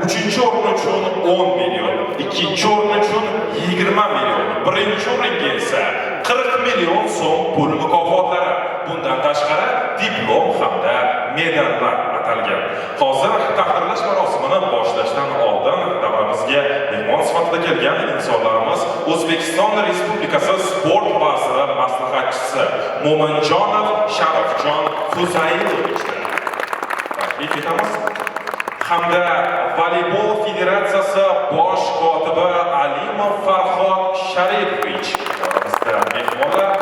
3-o'rin uchun 10 million, 2-o'rin uchun 20 million, 1-o'ringa esa 40 million so'm pul mukofotlari. Bundan tashqari diplom hamda medallar atalgan. Hozir taqdirlash marosimini boshlashdan oldin davramizga mehmon sifatida kelgan insonlarimiz O'zbekiston Respublikasi sport vaziri maslahatchisi Mo'minjonov Sharifjon Fuzaylovichni taklif etamiz. Hamda Voleybol Federatsiyasi bosh kotibi Alimov Farhod Sharipovich davramizda mehmonlar.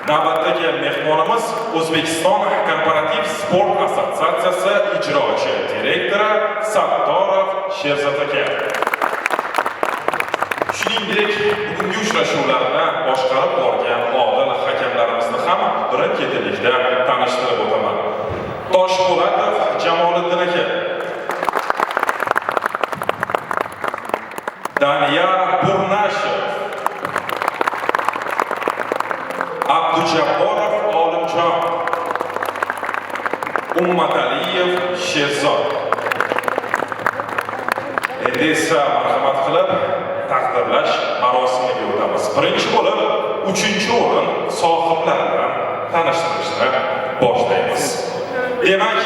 Navbatdagi mehmonimiz O'zbekiston Korporativ sport assotsiatsiyasi ijrochi direktori Sattorov Sherzod aka. Shuningdek, bugungi uchrashuvlarni boshqarib borgan odil hakamlarimizni ham birin-ketinlikda tanishtirib o'taman. Toshpo'latov Jamoliddin aka, Daniyar Burnashev, Abdujabborov Olimjon, Ummataliyev Sherzod. Endi esa marhamat qilib taqdirlash marosimiga o'tamiz. Birinchi bo'lib 3-o'rin sohiblari bilan tanishtirishni boshlaymiz. Demak,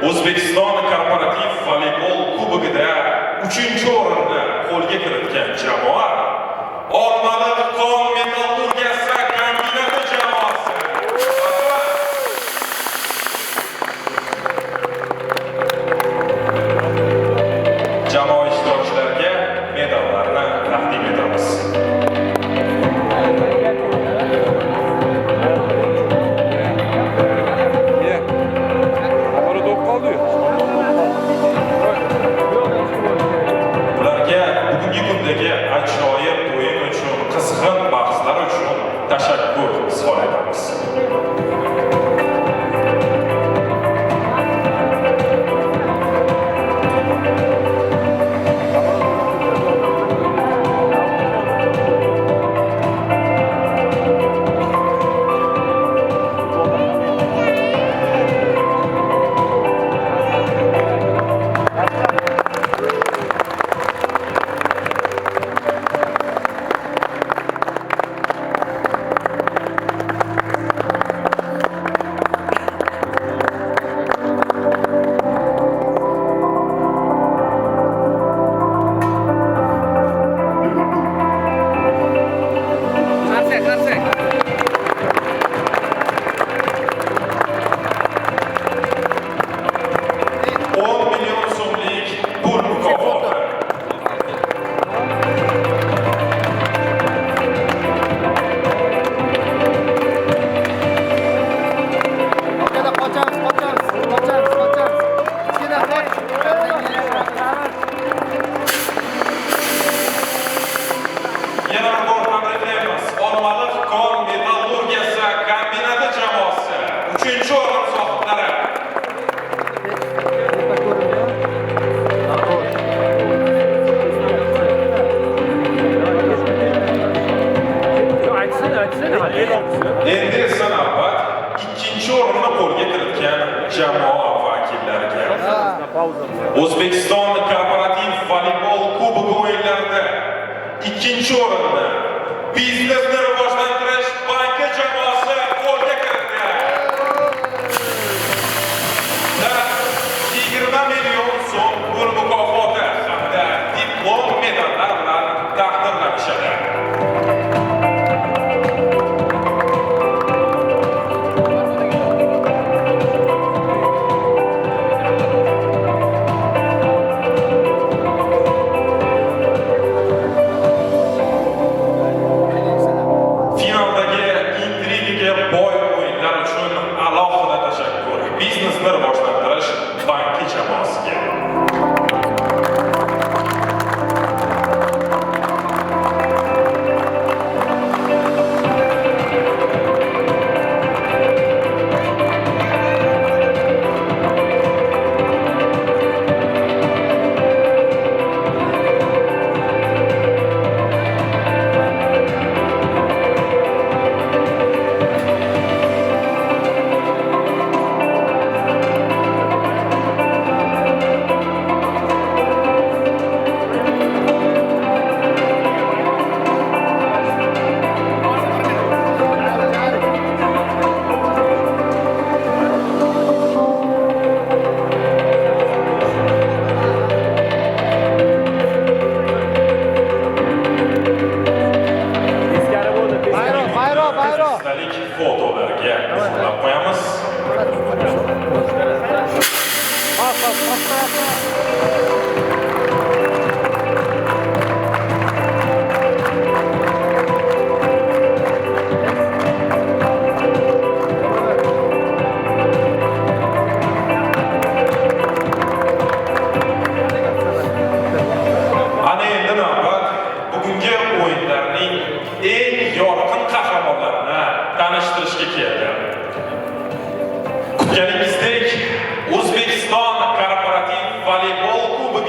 O'zbekiston korporativ voleybol kubogida 3-o'rinni qo'lga kiritgan jamoa Olmaliq kon metallurgiyasi kombinati jamoasi. Jamoa ishtirokchilariga medallarni taqdim etamiz. Ularga bugungi kundagi ajoyib o'yin uchun, qizg'in bahslar uchun tashakkur izhor etamiz. Qarsak, qarsak. 10 million so'mlik pul mukofoti. Orqada qochamiz, qochamiz, qochamiz, qochamiz. Kichkina qoch. Yana bir bor tabriklaymiz. Olmaliq kon metallurgiyasi kombinati jamoasi 3-o'rin sohiblari. Tepa ko'rinadi. Aytsin, aytsin. E'lon qilsin. Endi esa navbat 2-o'rinni qo'lga kiritgan jamoa vakillariga. O'zbekiston korporativ voleybol kubogi o'yinlarida 2-o'rinni Biznesni rivojlantirish banki jamoasi qo'lga kiritdi. Ular 20 million so'm pul mukofoti hamda diplom medallar bilan taqdirlanishadi.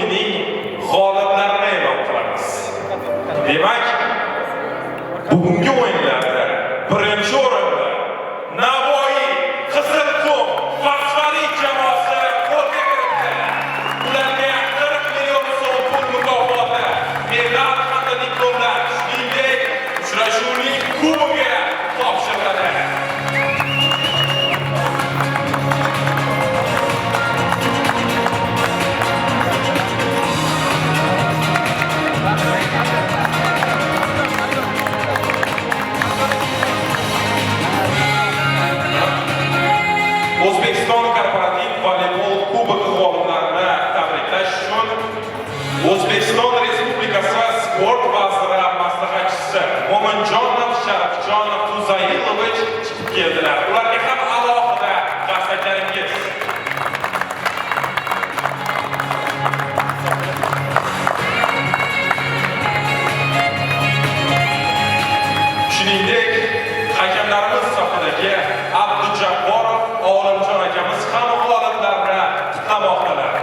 kubogining g'oliblarini e'lon qilamiz. Demak, bugungi o'yinlarda birinchi o'rinda Navoiy Qizilqum Fosforit jamoasi qo'lga kiritdi. Ularga 40 million so'm pul mukofoti, medal hamda diplomlar, shuningdek, uchrashuvning kubogi topshiriladi. O'zbekiston korporativ voleybol kubogi g'oliblarini tabriklash uchun O'zbekiston Respublikasi sport vaziri maslahatchisi Mo'minjonov Sharafjon Fuzaylovich chiqib keldilar. Ularga ham alohida qarsaklaringiz. Shuningdek, hakamlarimiz safidagi Abdujabborov Olimjon akamiz ham g'oliblarni qutlamoqdalar.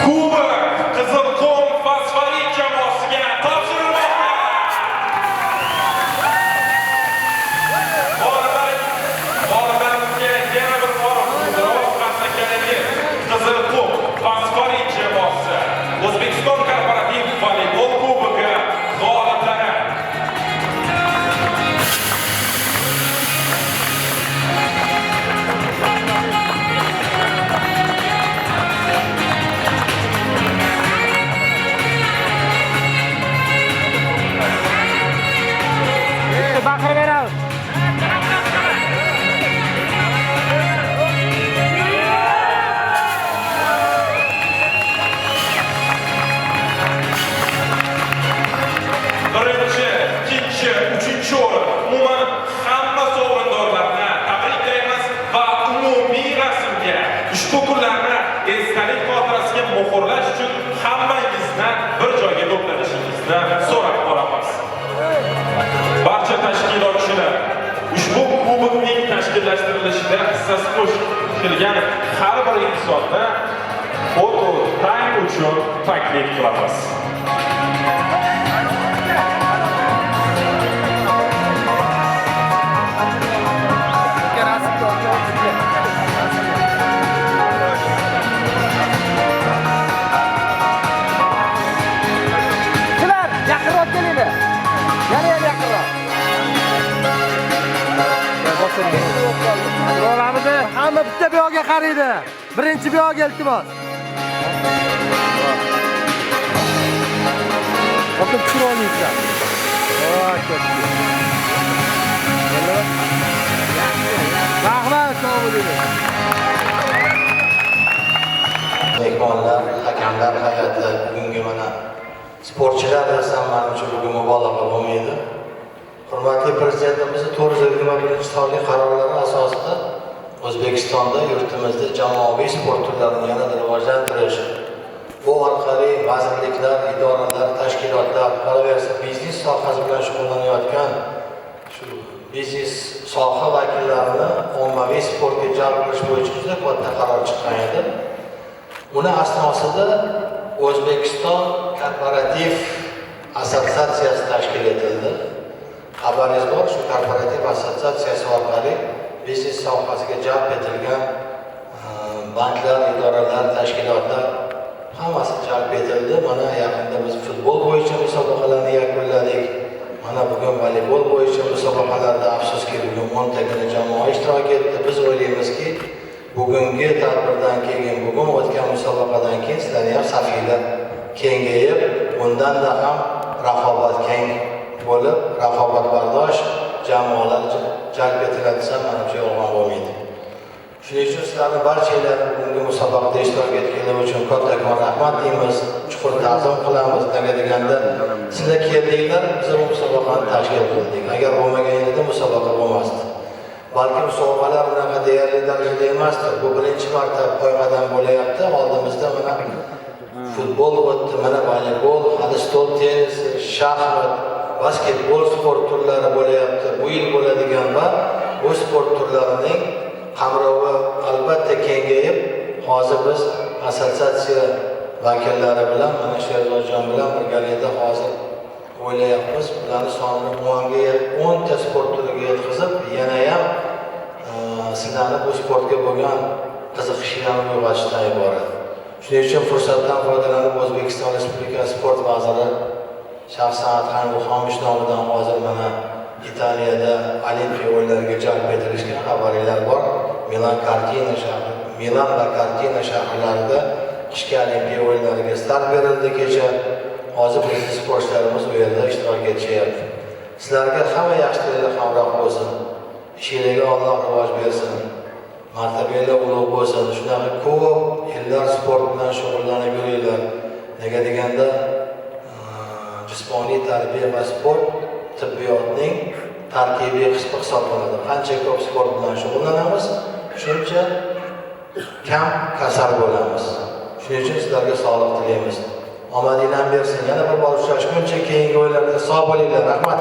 Kubok Qizilqum Fosforit jamoasiga topshirilmoqda. G'oliblarimizga yana bir bor biroz qarsaklaringiz. Qizilqum Fosforit jamoasi O'zbekiston korporativ voleybol kubogi g'oliblari. Baqiraveramiz. Birinchi, ikkinchi, uchinchi o'rin, umuman hamma sovrindorlarni tabriklaymiz va umumiy rasmga ushbu kunlarni esdalik xotirasiga muhrlash uchun hammangizni bir joyga to'planishingizni so'rab qolamiz. Barcha tashkilotchilar ushbu kubokning tashkillashtirilishida hissasi qo'shilgan har bir insonni foto time uchun taklif qilamiz. Rasmga olib. Sizlar yaqinroq kelinglar. Yana ham yaqinroq. Hamma bitta bu yoqqa qaraydi. Birinchi bu yoqqa iltimos. Otib tushira olmaysizlar. Voy, ketdi. Rahmat, sog' bo'linglar. Mehmonlar, hakamlar hay'ati, bugungi mana sportchilar desam manimcha bugun mubolag'a bo'lmaydi. Hurmatli Prezidentimizning 421-sonli qarorlari asosida O'zbekistonda yurtimizda jamoaviy sport turlarini yanada rivojlantirish, bu orqali vazirliklar, idoralar, tashkilotlar, qolaversa biznes sohasi bilan shug'ullanayotgan shu biznes soha vakillarini ommaviy sportga jalb qilish bo'yicha juda katta qaror chiqqan edi. Uni asnosida O'zbekiston korporativ assotsiatsiyasi tashkil etildi. Xabaringiz bor, shu korporativ assotsiatsiyasi orqali biznes sohasiga jalb etilgan banklar, idoralar, tashkilotlar hammasi jalb etildi. Mana yaqinda biz futbol bo'yicha musobaqalarni yakunladik. Mana bugun voleybol bo'yicha musobaqalarda afsuski bugun 10 tagina jamoa ishtirok etdi. Biz o'ylaymizki, bugungi tadbirdan keyin, bugun o'tgan musobaqadan keyin sizlarni ham safinglar kengayib, undanda ham raqobat keng bo'lib, raqobatbardosh jamoalar jalb etiladi desam, manimcha yolg'on bo'lmaydi. Shuning uchun sizlarni barchanglarni bugungi musobaqada ishtirok etganlar uchun kattakon rahmat deymiz, chuqur ta'zim qilamiz. Nega deganda, sizlar keldinglar, biz bu musobaqani tashkil qildik. Agar bo'lmaganida musobaqa bo'lmasdi. Balkim sovg'alar unaqa deyarli darajada emasdir. Bu birinchi marta poyqadam bo'layapti. Oldimizda mana futbol o'tdi, mana voleybol, hali stol tennisi, shaxmat, basketbol sport turlari bo'layapti. Bu yil bo'ladigan va bu sport turlarining qamrovi albatta kengayib, hozir biz assotsiatsiya vakillari bilan, mana Sherzodjon bilan birgalikda hozir o'ylayapmiz. Bularni sonini 10 ta sport turiga yetkazib, yanayam sizlarni bu sportga bo'lgan qiziqishinglarni uyg'otishdan iborat. Shuning uchun fursatdan foydalanib, O'zbekiston Respublikasi sport vaziri shaxsan Adham Muhammedovich nomidan hozir mana Italiyada Olimpiya o'yinlariga jalb etilishgan, xabaringlar bor. Milan Kartina shahri, Milan va Kartina shaharlarida qishki Olimpiya o'yinlariga start berildi kecha. Hozir bizning sportchilarimiz u yerda ishtirok etishyapti. Sizlarga hamma yaxshi tilaklar hamroh bo'lsin. Ishinglarga Alloh rivoj bersin. Martabanglar ulug' bo'lsin. Shunaqa ko'p yillar sport bilan shug'ullanib yuringlar. Nega deganda, jismoniy tarbiya va sport tibbiyotning tarkibiy qismi hisoblanadi. Qancha ko'p sport bilan shug'ullanamiz, shuncha kam kasal bo'lamiz. Shuning uchun sizlarga sog'liq tilaymiz. Omadinglar bersin. Yana bir bor uchrashguncha keyingi o'yinlarda sog' bo'linglar. Rahmat.